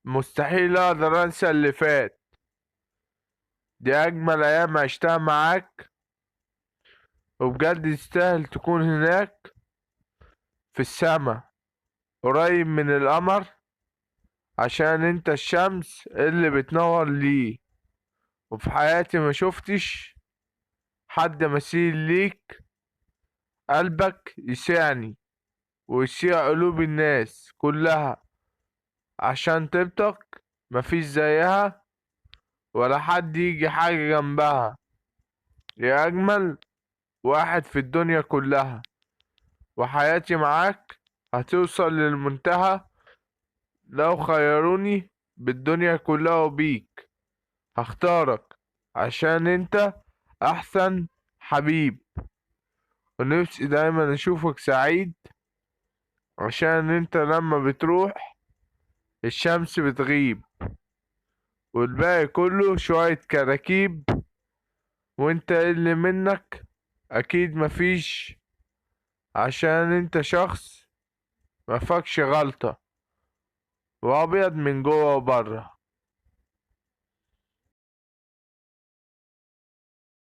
مستحيل اقدر انسى اللي فات. دي اجمل ايام عشتها معاك، وبجد تستاهل تكون هناك في السما قريب من القمر، عشان انت الشمس اللي بتنور ليه. وفي حياتي ما شفتش حد مثيل ليك، قلبك يسعني ويسيع قلوب الناس كلها، عشان طيبتك مفيش زيها ولا حد يجي حاجة جنبها. يا أجمل واحد في الدنيا كلها، وحياتي معاك هتوصل للمنتهى. لو خيروني بالدنيا كلها وبيك هختارك، عشان انت احسن حبيب. ونفسي دايما اشوفك سعيد، عشان انت لما بتروح الشمس بتغيب، والباقي كله شوية كراكيب، وانت اللي منك اكيد مفيش، عشان انت شخص مفكش غلطة وابيض من جوه وبره.